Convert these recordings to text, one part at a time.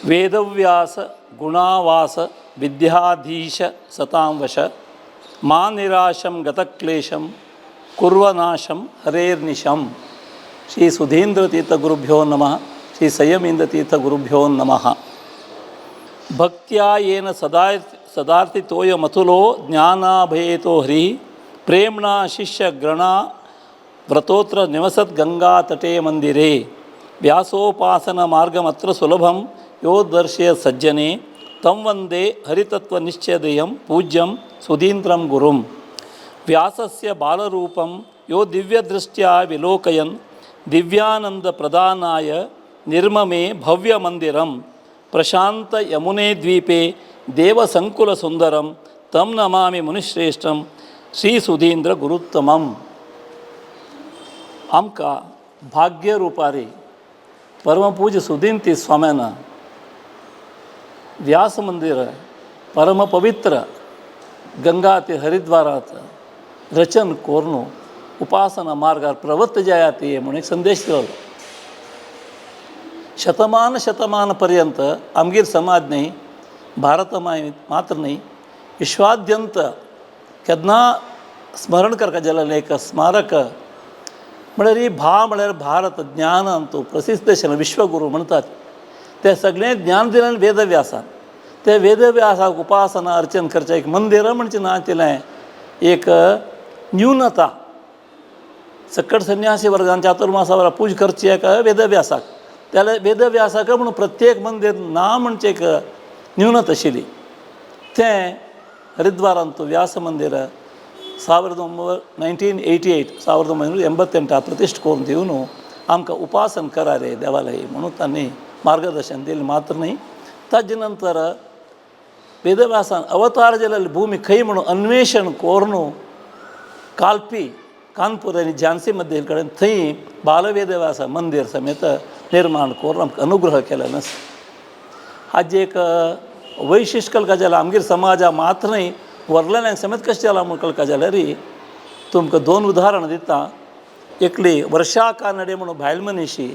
वेदव्यास गुणावास विद्याधीश सतां वश मा निराशं गतक्लेशं कुर्वनाशं हरेर्निशं. ಶ್ರೀ ಸುಧೀಂದ್ರ ತೀರ್ಥ ಗುರುಭ್ಯೋ ನಮಃ. ಶ್ರೀ ಸಂಯಮೀಂದ್ರ ತೀರ್ಥ ಗುರುಭ್ಯೋ ನಮಃ. ಭಕ್ತ್ಯಾ ಯೇನ ಸದಾ ಸದಾರ್ತಿತೋಯಮತುಲೋ ಜ್ಞಾನಾಭಯೇತೋ ಹರಿ ಪ್ರೇಮ್ಣಾ ಶಿಷ್ಯ ಗಣ ವ್ರತೋತ್ರ ನಿವಸತ್ ಗಂಗಾ ತಟೇ ಮಂದಿರೇ ವ್ಯಾಸೋಪಾಸನ ಮಾರ್ಗಮತ್ರ ಸುಲಭಂ ಯೋ ದರ್ಶಯ ಸಜ್ಜನೆ ತಂ ವಂದೇ ಹರಿತತ್ವ ನಿಶ್ಚಯದಯಂ ಪೂಜ್ಯಂ ಸುಧೀಂದ್ರಂ ಗುರುಂ. ವ್ಯಾಸಸ್ಯ ಬಾಲರೂಪಂ ಯೋ ದಿವ್ಯದೃಷ್ಟ್ಯಾ ವಿಲೋಕಯನ್ ದಿವ್ಯಾನಂದ ಪ್ರದಾನಾಯ ನಿರ್ಮಮೇ ಭವ್ಯಮಂದಿರಂ ಪ್ರಶಾಂತ ಯಮುನೆ ದ್ವೀಪೆ ದೇವಸಂಕುಲ ಸುಂದರಂ ತಂ ನಮಾಮಿ ಮುನಿಶ್ರೇಷ್ಠಂ ಶ್ರೀ ಸುಧೀಂದ್ರ ಗುರುತ್ತಮಂ. आमकां भाग्य रुपारी परमपूज्य सुधींती स्वाम्यान व्यास मंदिर परमपवित्र गंगा ते हरिद्वारात रचन कोरून उपासना मार्गार प्रवृत्त जायात म्हणून एक संदेश दिलो. शतमान शतमान पर्यंत आमगेर समाज न्ही, भारत मात्र न्ही, विश्वाद्यंत केन्ना स्मरण करका जालें एक स्मारक म्हळ्यार ही भा म्हळ्यार भारत ज्ञान अंतू प्रसिद्ध आशिल्लें विश्वगुरू म्हणटात ते सगळें ज्ञान दिलें वेदव्यासान. ते वेदव्यासाक उपासना अर्चन करचें एक मंदिर म्हणचें ना तिलें एक न्यूनता. सकट संन्यासी वर्गान चातुर्मासा पूज करची एक वेदव्यासाक, जाल्यार वेदव्यासाक म्हणून प्रत्येक मंदिर ना म्हणचें एक न्यूनता आशिल्ली. तें हरिद्वारांत व्यास मंदिर 1900 1988 1988 प्रतिश्ठ करून दिवन आमकां उपासन करा रे देवालय म्हणून तांणी मार्गदर्शन दिलें. मात्र न्ही, ताजे नंतर वेदव्यासान अवतार जाल्ली भूमी खंय म्हणून अन्वेषण करून काल्पी कानपूर आनी झांसी मध्ये कडेन थंय बालवेदव्यास मंदिर समेत निर्माण करून आमकां अनुग्रह केलेलो आसा. हाजें एक वैशिश्ट कळका जाल्यार आमगेर समाजा मात्र न्हय, व्हडल्यांक समेत कशें जालां म्हूण कळका जाल्यार तुमकां दोन उदाहरणां दिता. एकली वर्षा कानडे म्हणून बायल मनीशी,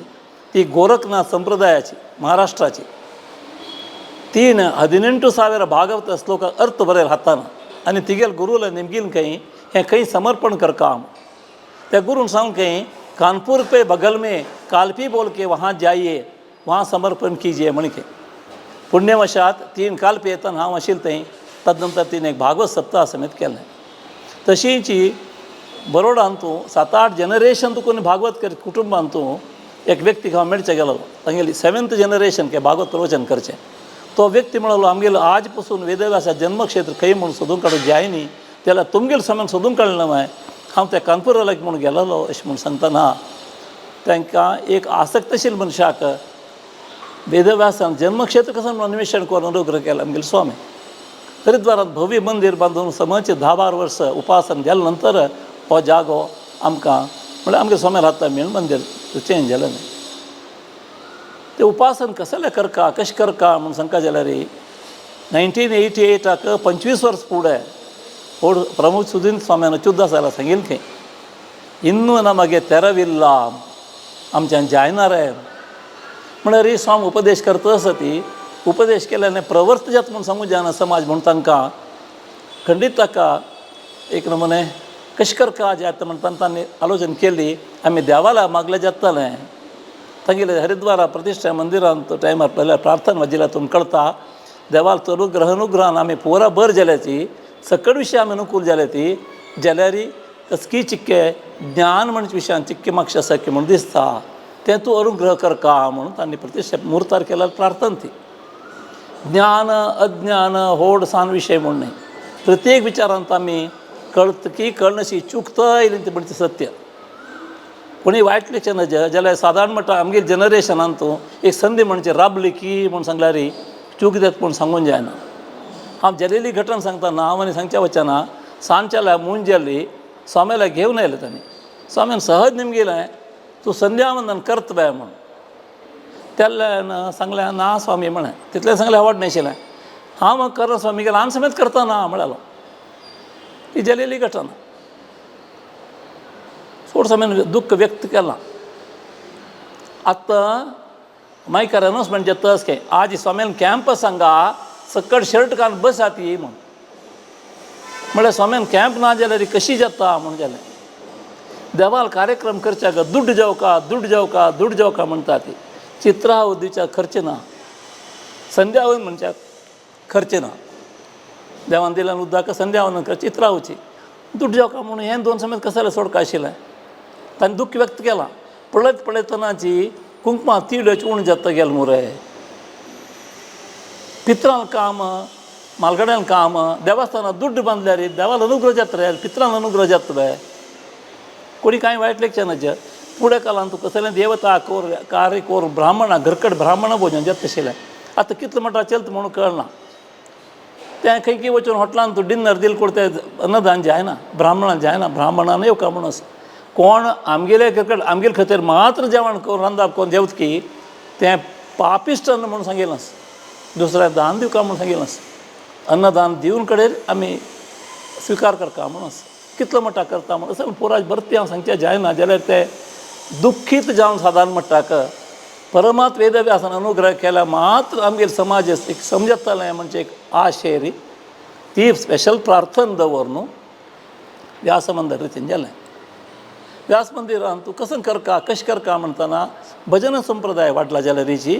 ती गोरखनाथ संप्रदायाची, महाराष्ट्राची. तीन 18,000 भागवत श्लोक अर्थ बरयल हातान आनी तिगेल गुरूला निमगीन खंय हें खंय समर्पण करका. त्या गुरून सांग खंय कानपुर पे बगल में कालपी बोल के वहाँ जाइए, वहाँ समर्पण कीजिए म्हण के. पुण्यवशात तीन कालपी येताना हांव आशिल्लें थंय. तदनंतर तिणें एक भागवत सप्ताह समेत केलें. तशींच बरोडान तूं सात आठ जनरेशन तुका भागवत कर कुटुंबान तूं एक व्यक्तीक हांव मेळचे गेलो, तांगेली सेवन्थ जनरेशन के भागवत प्रवचन करचें. तो व्यक्ती म्हणलो, आमगेलो आज पसून वेदव्यासा जन्मक्षेत्र खंय म्हणून सोदून काडूंक जाय न्ही, जाल्यार तुमगेले समय सोदून काडलें ना, हांव त्या कानपुराक म्हणून गेलेलो अशें म्हूण सांगतना तांकां एक आसक्त आशिल्ल्या मनशाक वेदव्यासान जन्मक्षेत्र कसं म्हणून अन्वेषण करून अनुग्रह केला आमगेले स्वामी. हरिद्वारात भव्य मंदिर बांदून समज 10-12 वर्स उपासन जाले नंतर हो जागो आमकां म्हळ्यार आमगे स्वामी हाता मेळून मंदिर चेंज जालें न्ही. ते उपासन कसलें करका, कशें करका म्हूण सांगका जाल्यार 1988 25 वर्स फुडें होड प्रमुख सुदीन स्वाम्यान अच्युतदासाला सांगिल्लें खंय, ಇನ್ನೂ ನಮಗೆ ತೆರವಿಲ್ಲ, आमच्यान जायना रे. म्हळ्यार ही स्वामी उपदेश करता आसा ती उपदेश केल्याने प्रवर्त जाता म्हूण सांगूं जायना समाज म्हूण तांकां खंडीत ताका एक नमुने कशें करका जाता म्हणटाना तांणी आलोचन केली, आमी देवाला मागलें जातलें. तांगेले हरिद्वारा प्रतिश्ठा मंदिरांत टायमार पळयल्यार प्रार्थना वाजिल्ल्या तुमकां कळटा, देवाल अनुग्रह अनुग्रहान आमी पुरा बर जाल्याची सकट विशय आमी अनुकूल जाल्या ती जाल्यार कसकी चिक्के ज्ञान म्हणचे विशयान चिक्के मागशे आसा की म्हूण दिसता, तें तूं अनुग्रह करका म्हणून तांणी प्रतिश्ठा मुर्तार केल्यार प्रार्थना ती. ज्ञान अज्ञान होड सान विशय म्हूण न्हय, प्रत्येक विचारांत आमी कळत की कळनशी चुकता येयली ती म्हणचे सत्य. कोणी वायट लेखचें नज जाल्यार सादारण म्हणटा आमगेर जनरेशनान तूं एक संदी म्हणचे राबली की म्हूण सांगल्यार चूक जाता म्हूण सांगूंक जायना. हांव जालेली घटना सांगता ना, हांव आनी सांगच्या वचना. सांजच्याला मूंज जाली, स्वाम्याला घेवन आयले तांणी. स्वाम्यान सहज निमगिलें, तूं संध्यावंदन करत बाय म्हूण. तेल्ल्यान सांगलें, ना स्वामी म्हळें. तितलें सांगलें आवड नाशिल्लें. हांव कर स्वामी ल्हान समेत करता ना म्हळ्यालो. ही जालेली घटना. चड स्वामीन दुख्ख व्यक्त केलां. आतां मायकार अनाउन्समेंट जाता अशें आज स्वाम्यान कॅम्प सांगा सकट शर्ट घालून बसात ही म्हूण. म्हळ्यार स्वाम्यान कॅम्प ना जाल्यार कशी जाता म्हूण जालें. देवाल कार्यक्रम करच्याक दुड्ड जेवका दुड्ड जेवका दुड्ड जेवका म्हणटा ती चित्रावधीच्या खर्च ना, संध्यावन म्हणच्याक खर्च ना, देवान दिल्यान उदक संध्यावन खर्च चित्रावची दुड्ड जेवका म्हणून हें दोन समेत कसाले सोडका आशिल्लें. ताणें दुख्ख व्यक्त केलां. पळयत पळयतनाची कुंकमा तिड्योची उण जाता गेल मुरे. पित्रान काम मालगड्यान काम देवस्थानात दुड्ड बांदल्यार देवाल अनुग्रह जाता रे, पित्रान अनुग्रह जाता बे. कोणी कांय वायट लेखचें ना. फुडें कालान तूं कसलें देवता कोर कार्य कोर ब्राह्मणा घरकट ब्राह्मण भोजन जाता आशिल्लें. आतां कितलें म्हणटा चलता म्हणून कळना. तें खंय खंय वचून हॉटलान तूं डिनर दिल कोण तें अन्नदान जायना, ब्राह्मणान जायना, ब्राह्मणान येवका म्हणून कोण आमगेले घरकड आमगेले खातीर मात्र जेवण करून रांदप कोण जेवत की तें पापिश्ट अन्न म्हणून सांगिल्लें, दुसऱ्या दान दिवका म्हणून सांगिल्लें. अन्नदान दिवन कडेन आमी स्विकार करता म्हणून कितलो म्हणटा करता म्हणून असो पुराय भरती हांव सांगचें जायना जाल्यार ते दुख्खीत जावन सादारण म्हणटाक परमात्म वेदव्यासान अनुग्रह केल्या मात्र आमगेर समाज एक समजतलें म्हणजे एक आशेरी ती स्पेशल प्रार्थना दवर न्हू व्यास मंदिर रितीन जालें. व्यास मंदिरान तूं कसं करका कशें करका म्हणटना भजन संप्रदाय वाडला जाल्यार रिची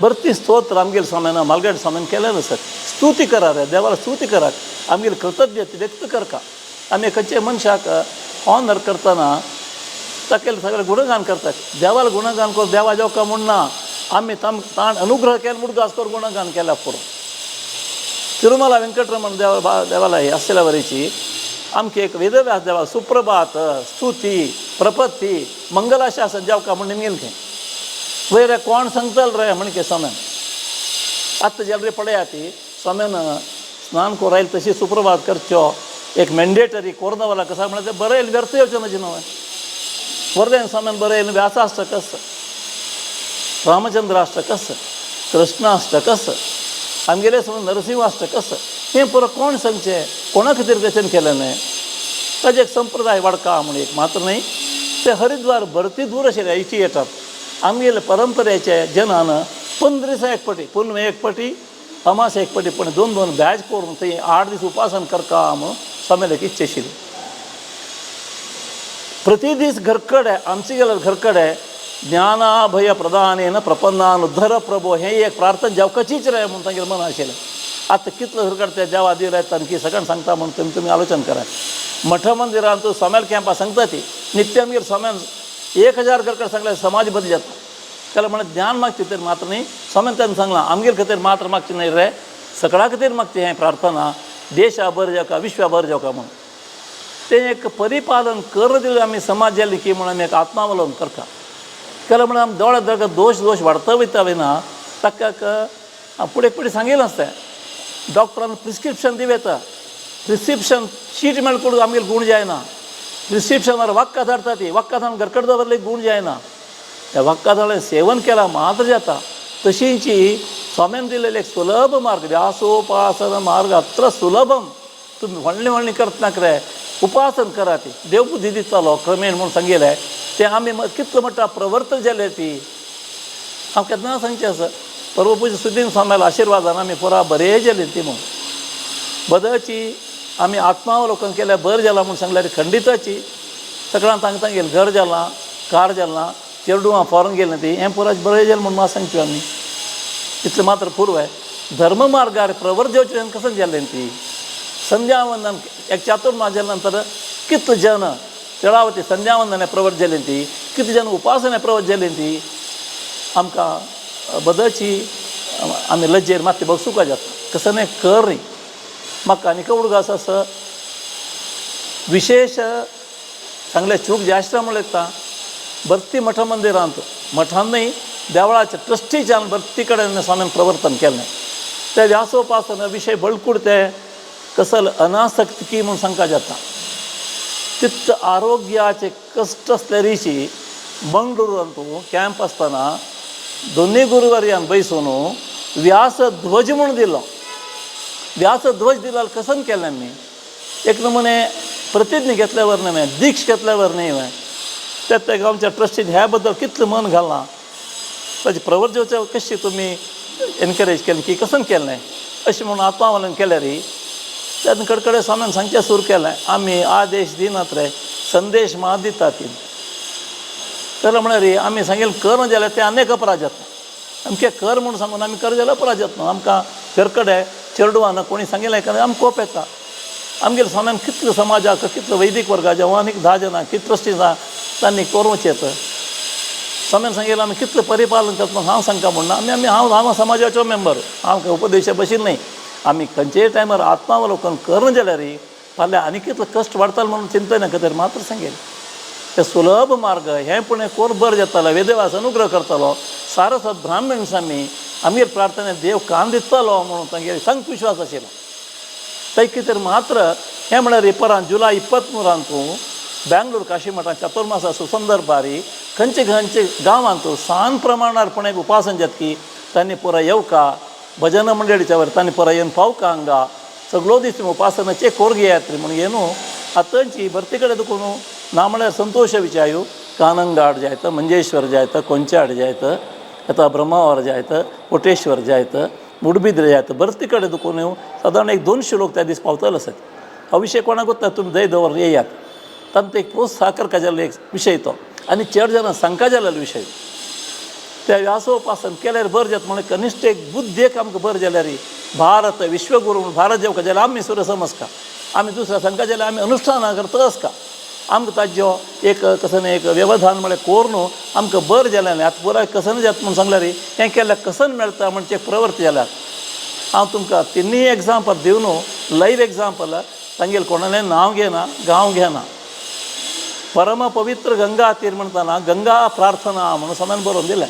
भरती स्तोत्र आमगेर स्वाम्यान मालगड स्वाम्यान केलें सर. स्तुती करा रे देवाला स्तुती करात, आमगेर कृतज्ञता व्यक्त करका. आमी खंयच्या मनशाक ऑनर करतना ताकेल सगळें गुणगान करतात. देवाला गुणगान करून देवा जेवका म्हूण ना, आमी ताण अनुग्रह केला मुडगास करून गुणगान केल्या पुरो. तिरुमला वेंकटरमण देवा देवाला हे आसल्या वरीची आमची एक वेदव्यास देवा सुप्रभात स्तुती प्रपत्ती मंगलाशासन जेवका म्हूण निमगेल खंय वयर कोण सांगतल रे म्हणके स्वाम्यान. आतां जाल्यार पळया ती स्वाम्यान स्नान कोरायल तशी सुप्रभात करच्यो एक मॅन्डेटरी कोरनवाला कसा म्हळ्यार तें बरयल व्यर्थ येवचें म्हजें न्हय. वरदेन स्वाम्यान बरयल व्यासाष्टकस रामचंद्राष्टकस कृष्णाष्टकस आमगेले समज नरसिंहाष्टकस हें पुरो कोण सांगचें कोणा खातीर रचन केलें न्हय. ताजें एक संप्रदाय वाडका म्हूण एक मात्र न्हय ते हरिद्वार भरती दूर आशिल्लें इची येतात आमगेले परंपरेचे जनान 15 दिसा एक पटी पुनवे एक पटी अमास एक पटी पण दोन दोन बॅच करून थंय 8 दीस उपासन करका म्हणून स्वामीक इच्छा आशिल्ली. प्रतिदीस घरकडे आमचे गेल्यार घरकडे ज्ञानाभय प्रदानेन प्रपन्नानुद्धर प्रभो हें एक प्रार्थना जेवकाचीच रे म्हूण तांगेलें मन आशिल्लें. आतां कितलो घरकडे ते देवा दिले तांकी सगळ्यांक सांगता म्हूण तुमी तुमी आलोचन करात. मठ मंदिरांत स्वाम्याल कॅम्पा सांगता ती नित्य आमगेर स्वाम्यान 1000 घरकडे सांगल्यार समाज बदल जाता. त्याला म्हणत ज्ञान मागचे तर मात्र न्ही स्वाम्यान तांकां सांगलां आमगेर खातीर मात्र मागचें न्हय रे सगळ्या खातीर मागचें हें प्रार्थना देशा भर जावका विश्वा भर जावका म्हणून तें एक परिपालन कर दिलें आमी समाज जाली की म्हणून आमी एक आत्मावलोकन करता. केल्यार म्हणून आमी दोळे दोळे दोश दोश वाडता वयता वयना ताका फुडें फुडें सांगिल्लें आसता. डॉक्टरान प्रिस्क्रिप्शन दिवं येता, प्रिस्क्रिप्शन शीट मेळ करून आमगेर गूण जायना. प्रिस्क्रिप्शनार वखदां धाडटा ती वखदां घरकट दवरले गूण जायना. त्या वखदां सेवन केल्यार मात्र जाता. तशींची स्वाम्यान दिलेले एक सुलभ मार्ग व्यासोपासन मार्ग अत्र सुलभम. तुमी व्हडलें व्हडलें करत रे उपासन करा ती देवबुद्धी दितालो क्रमेण म्हूण सांगिल्लें तें आमी कितलो म्हणटा प्रवर्त जाले ती हांव केन्ना सांगचें आसा. परमपूज्य सुदीन स्वाम्याला आशिर्वादान आमी पुरा बरें जाली ती म्हूण बदची आमी आत्मावलोकन केल्यार बरें जालां म्हूण सांगल्यार खंडिताची सगळ्यांक तांकां गेलें घर जालां कार जालां चेडवां फॉरन गेलें ती हें पुरा बरें जालें म्हूण म्हाका सांगच्यो आमी इतलें मात्र पूर्व आहे. धर्म मार्गार प्रवर्त जावचें कसं जालें ती संध्यावंदन एक चातुर्मास जाल्या नंतर कितले जन तेळावती संध्यावंदन प्रवर्त जाली ती कितले जन उपासने प्रवर्त जाली ती आमकां बदची आमी लज्जेर मातशें बसूंक जाता कसं न्हय कर न्ही. म्हाका आनी उडगास आसा विशेश सांगलें चूक जास्त म्हणलें येता भरती मठ मंदिरांत मठान न्हय देवळाच्या ट्रस्टीच्यान भरती कडेन स्वामीन प्रवर्तन केलें. ते व्यासोपासन विशय बळकूड ते कसल अनासक्त की म्हूण सांगता जाता. तित आरोग्याचे कश्ट आसले रिशी मंगळुरांत कॅम्प आसतना दोनूय गुरुवारयान बैसून व्यास ध्वज म्हूण दिलो. व्यास ध्वज दिल्यार कसम केलें आमी एक नमुने प्रतिज्ञा घेतल्यावर न्हय दीक्ष घेतल्यावर न्हय त्या त्या गांवच्या ट्रस्टीन ह्या बद्दल कितलें मन घालां. ताजे प्रवर्जवचे कशी तुमी एनकरेज केलें की कसन केलें अशें म्हणून आत्मावलन केल्यार तेन्ना कडकडे स्वाम्यान सांगचें सुरू केलें आमी आदेश दिनात रे, संदेश मा दितात ती. तर म्हळ्यार रे आमी सांगेल कर जाल्यार तें अनेक अपराध जाता. आमचे कर म्हूण सांगून आमी कर जाल्यार अपराध जाता. आमकां घरकडे चेडवान कोणी सांगेलें काय आमकां कोप येता. आमगेले स्वाम्यान कितलो समाजाक कितलो वैदीक वर्गाचे आनीक 10 जाणां कितले ट्रस्टीज आहा तांणी करूंक येता. स्वाम्यान सांगेलें आमी कितलें परिपालन करता हांव सांगता म्हूण ना, आमी आमी हांव हांव समाजाचो मेंबर, हांव खंय उपदेशा बशीन न्हय. आमी खंयचेय टायमार आत्मावलोकन करून जाल्यार फाल्यां आनी कितलो कश्ट वाडटलो म्हणून चिंतन खातीर मात्र सांगेलें. ते सुलभ मार्ग हें पूण कोण बरें जातालो वेदव्यास अनुग्रह करतलो सारस्वत ब्राह्मण आमी आमगेर प्रार्थने देव कान दितलो म्हणून तांगेर संक विश्वास आशिल्लो. थंय कितें मात्र हें म्हळ्यार परां जुलय 23 बेंगलोर काशी मठांत चतुर्मासा सुसंदर्भारी खंयचे खंयचे गांवांत सान प्रमाणार पण एक उपासन जातकी तांणी पुराय येवका भजन मंडळीच्या वर तांणी पुराय येवन पावका हांगा सगळो दीस तुमी उपासनाचे कोर घेयात रे म्हणून येवन आतांची भरती कडेन दुखून ना म्हळ्यार संतोश विचायू कानंगाड जायत, मंजेश्वर जायत, कोंचाड जायत, आतां ब्रह्मावर जायत, कोटेश्वर जायत, मुडबिद्रे जायत, भरती कडेन दुखून सादारण एक 200 लोक त्या दीस पावतले आसत. हो विशय कोणाक वता तुमी दय दवर येयात. तांकां एक प्रोत्साह करपा जाल्लो एक विशय तो आनी चड जाणां सांगका जाल्लो विशय. त्या व्यासोपासन केल्यार बरें जाता म्हणून कनिश्ठ एक बुद्धी एक आमकां बरें जाल्यार भारत विश्वगुरू म्हणून भारत जेवका जाल्यार आमी सुद्दां समजका आमी दुसऱ्या सांगका जाल्यार आमी अनुश्ठानां करता का आमकां ताज्यो एक कसन एक व्यवधान म्हळ्यार कोर न्हू आमकां बरें जालें न्ही आतां पुराय कसन जाता म्हूण सांगल्यार हें केल्यार कसन मेळटा म्हणचे प्रवृत्ती जाल्यार हांव तुमकां तिनूय एग्जाम्पल दिवन लायव्ह एग्जाम्पल तांगेलें कोणालें नांव घेना गांव घेना. परम पवित्र गंगा तीर म्हणटना गंगा प्रार्थना म्हणून समान बरोवन दिलें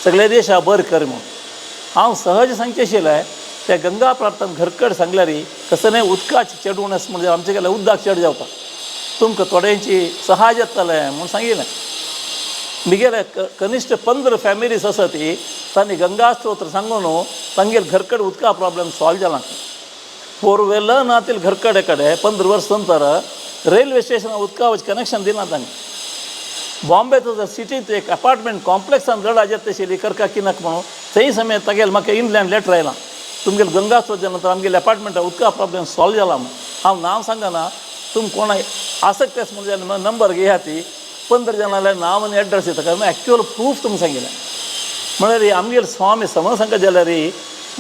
सगळे देशा बरें कर म्हणून. हांव सहज सांगचें आशिल्लें त्या गंगा प्रार्थना घरकड सांगल्यार कसं न्हय उदकाचें चेडूण आसा म्हणजे आमचे गेल्यार उदक चेड जावपा तुमकां थोड्यांची सहाय जातलें म्हूण सांगिल्लें. मिगेले कनिश्ठ 15 फॅमिलीज आसा ती तांणी गंगा स्तोत्र सांगून तांगेले घरकड उदका प्रॉब्लेम सॉल्व जाला. बोरवेल ना तील घरकडे कडेन 15 वर्स नंतर रेल्वे स्टेशनार उदका कनेक्शन दिलां तांणी. बॉम्बे तर सिटींत एक अपार्टमेंट कॉम्प्लेक्सान रडा जाता आशिल्ली करका किनक म्हणून थंय समेत तागेले म्हाका इनलँड लेटर आयलां तुमगेले गंगा स्तोत्र नंतर आमगेले अपार्टमेंटा उदका प्रॉब्लेम सॉल्व जाला म्हूण. हांव नांव सांगना तुम कोण आसक्त आसा म्हणून नंबर घेया ती 15 जाणांले नांव आनी एड्रेस दिता कारण एक्चुअल प्रूफ तुमकां सांगिल्लें. म्हळ्यार आमगेले स्वामी समज सांगता जाल्यार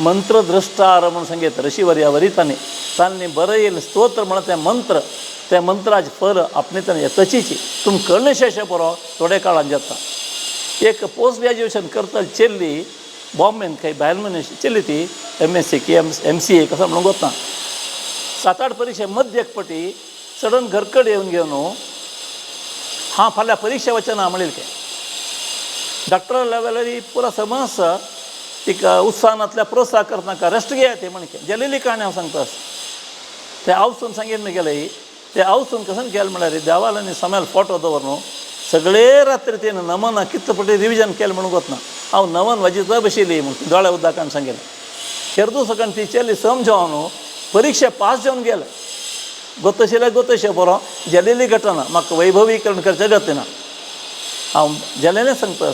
मंत्रद्रष्टार म्हणून सांगीत ऋषीवर्या वरी तांणी तांणी बरयलें स्तोत्र म्हणल्यार तें मंत्र त्या मंत्राचें फल आपणे ताणें येतचीची तुमकां कळ्ळें शेशें पुरो थोडे काळान जाता. एक पोस्ट ग्रॅज्युएशन करता चेल्ली बॉम्बेन खंय बायल मनीस चेल्ली ती MSc की MCA कसो म्हणून गोतना 7-8 परिक्षा मध्य एक पटी सडन घरकड येवन घेवन हांव फाल्यां परिक्षा वचना म्हणलें तें डॉक्टर लेवलार पुरा समज तिका उत्साहांतल्या प्रोत्साह करनाका रेस्ट घेया ते म्हणके जेलेली काणी हांव सांगता ते आवसून सांगीन गेले ते आवसून कसन केलें म्हळ्यार देवालांनी समेल फोटो दवर न्हू सगळे रात्री तेणें नमन कितले पटी रिविजन केलें म्हणून गोतना हांव नमन वाजिता बशिल्ली म्हूण दोळ्या उदकान सांगिल्लें. हेर सकाळ ती चेली समजावन न्हू परिक्षा पास जावन गेले गोतशिल्ले गोतशे बरो जेलेली घटना म्हाका वैभवीकरण करचें गतीना हांव जेलेलें सांगता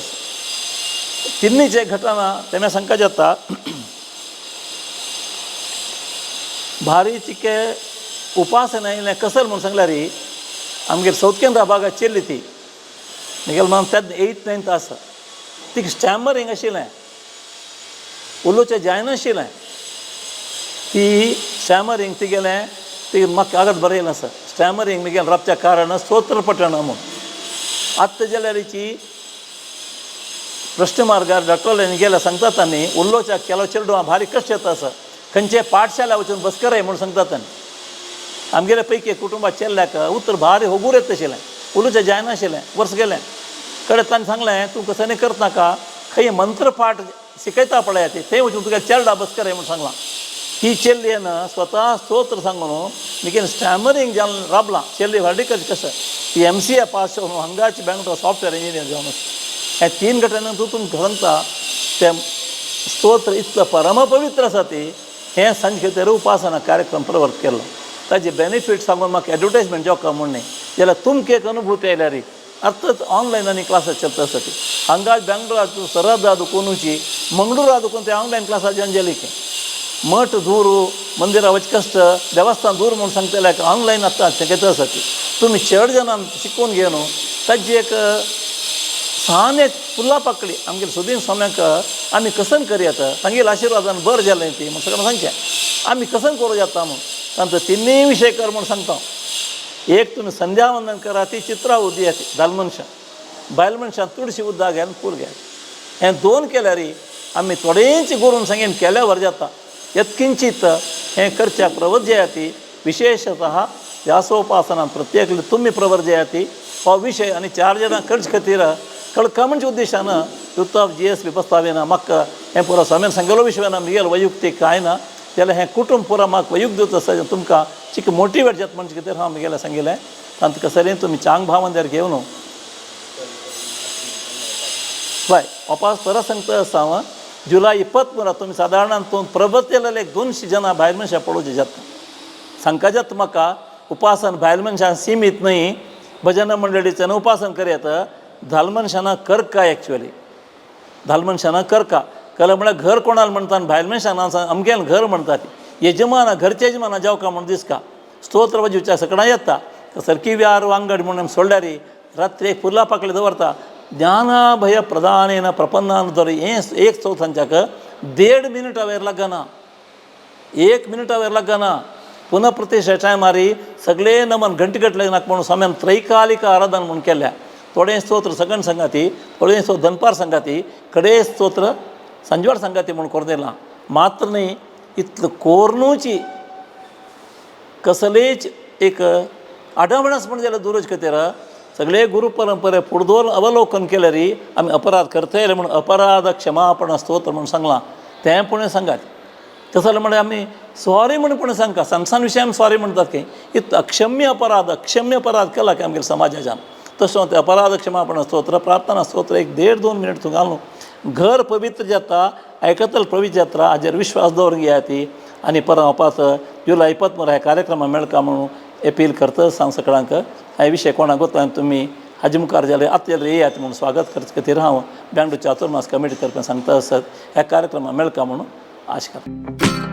तिन्ही जे घटना तें सांगका जाता. भारी चिके उपासना येयलें कसल म्हूण सांगल्यार आमगेर सावथ केनरा भागात चेल्ली ती मिगेल मान तेन्ना 8th 9th आसा तिका स्टॅमरींग आशिल्लें उलोवचें जायनाशिल्लें ती स्टॅमरींग तिगेलें ती म्हाका कागद बरयलें आसा स्टॅमरींग मिगेल राबच्या कारण स्तोत्र पठण म्हूण. आत्तां जाल्यारीची प्रश्न मार्गार डॉक्टरांनी गेल्यार सांगता तांणी उलोवच्या केलो चेडवां भारी कश्ट येता आसा खंयचे पाठशाला वचून बसकराय म्हूण सांगता तांणी. आमगेले पैकी कुटुंबात चेल्ल्याक उतर भारी होगूर येता आशिल्लें उलोवचें जायनाशिल्लें वर्स गेलें कडेन ताणें सांगलें तूं कसं करनाका खंय मंत्रपाठ शिकयता पळय ती थंय वचून तुका चेरडा बसकराय म्हूण सांगलां. ही चेल्लयेन स्वता स्तोत्र सांगून मिगेन स्टॅमरींग जावन राबलां चेल्ली व्हडली कशें ती MCA पास जावन हांगाची बेंगलोर सॉफ्टवेअर इंजिनियर जावन हे 3 घटना तूं तुमकां सांगता तें स्तोत्र इतलो परमपवित्र आसा ती हें सांजे खातीर उपासना कार्यक्रम प्रवर्त केलो ताजे बेनिफीट सांगून म्हाका एडवर्टायजमेंट जावका म्हूण न्ही जाल्यार तुमकां एक अनुभूती आयल्यार अर्थात ऑनलायन आनी क्लासीस चलता आसता. हांगा बेंगळूरातून सरहद दुकोनूची मंगळूरा दुकून ते ऑनलायन क्लासा जॉयन जाली की मठ दूर, मंदिरा वच कश्ट, देवस्थान दूर म्हूण सांगतले ऑनलायन आतां शकता आसा. तुमी चड जाणां शिकून घेवन ताजी एक सान एक फुलां पाकळी आमगेले सुदीन स्वाम्याक आमी कसन करयात, तांगेले आशिर्वादान बरें जालें ती म्हूण सगळें सांगचें आमी कसन करूं जाता म्हूण तांचो तिनूय विशय कर म्हूण सांगता. एक तुमी संध्या वंदन करा, ती चित्रा उदी ती दाल मनशां बायल मनशां तुळशी उद्दा घेवन फूल घे, हें दोन केल्यार आमी थोडेंच गुरून सांगेन केल्यार वर जाता. यत्किंचीत हें करच्या प्रवर्जयाती, विशेषतः व्यासोपासना प्रत्येक तुमी प्रवर्जयाती हो विशय आनी चार जाणां करचे खातीर कळका म्हणजे उद्देशान युथ ऑफ GSB प्रस्तावेना म्हाका हें पुरो स्वामीन सांगलो विशय ना, मिगेल वैयक्तीक कांय ना जाल्यार हें कुटुंब पुरो म्हाका वैयक्तीक आसा, तुमकां चिक मोटिवेट जाता म्हणजे खातीर हांव मिगेलें सांगिल्लें. तांत कसलें तुमी चांग भावंद्यार घेवन बाय वापस परत सांगता आसा हांव जुलय 23 तुमी सादारण प्रबत केलेले एक 200 जाणां भायल मनशां पळोवचें जाता. सांगका जाता म्हाका उपासन भायल मनशां सीमीत न्हय, भजन मंडळीचें उपासन करयात धाल मनशां करका, एक्चुअली धाल मनशां करका कला म्हळ्यार घर कोणाल म्हणटा आनी भायल मनशां अमकेन घर म्हणटा ती यजमान घरचे यजमाना जावका म्हूण दिसका स्तोत्र वजुच्या सगळ्यां येता सरकी व्यार वांगड म्हणून सोडल्यार रात्री एक फुलां पाकळी दवरता ज्ञानाभय प्रदानेन प्रपन्नान दर हें एक चवथांच्याक 1.5 मिनटां वयर लागना, 1 मिनटां वयर लागना. पुनः प्रतिष्ठा टायमारी सगळे नमन घंटे घटले नाका म्हणून स्वाम्यान त्रैकालिक आराधन म्हणून केल्या. थोडे स्तोत्र सगण संगाती, थोडे स्तोत्र दनपार संगाती, कडे स्तोत्र संजवाड संगाती म्हणून करून दिलां. मात्र न्ही इतलो कोर्नूची कसलेच एक आडमणस म्हण जाल्यार दूरच खातीर सगळे गुरु परंपरे फुडदोर अवलोकन केल्यार आमी अपराध करतले म्हणून अपराध क्षमापण स्तोत्र म्हणून सांगलां तें पूण सांगात. तसं जाल्यार म्हळ्यार आमी सॉरी म्हण पूण सांगता सान सान विशय आमी सॉरी म्हणटात की इत अक्षम्य अपराध, अक्षम्य अपराध केला की आमगेल्या समाजाच्यान. तशें तें अपराध क्षमापण स्तोत्र प्रार्थना स्तोत्र एक 1.5-2 मिनट तूं घालून घर पवित्र जाता, आयकतल पवित्र जात्रा हाजेर विश्वास दवरून घेया ती आनी परत वापास जुलय 23 ह्या कार्यक्रमा मेळका म्हणून अपील करता सांग सगळ्यांक. ह्या विशय कोणाक गोता तुमी हाजे मुखार जाल्यार आतां जाल्यार येयात म्हणून स्वागत करचे खातीर हांव बेंगलोर चातुर्मास कमिटी तर्फे सांगता आसत ह्या कार्यक्रमा मेळका म्हणून आशा करता.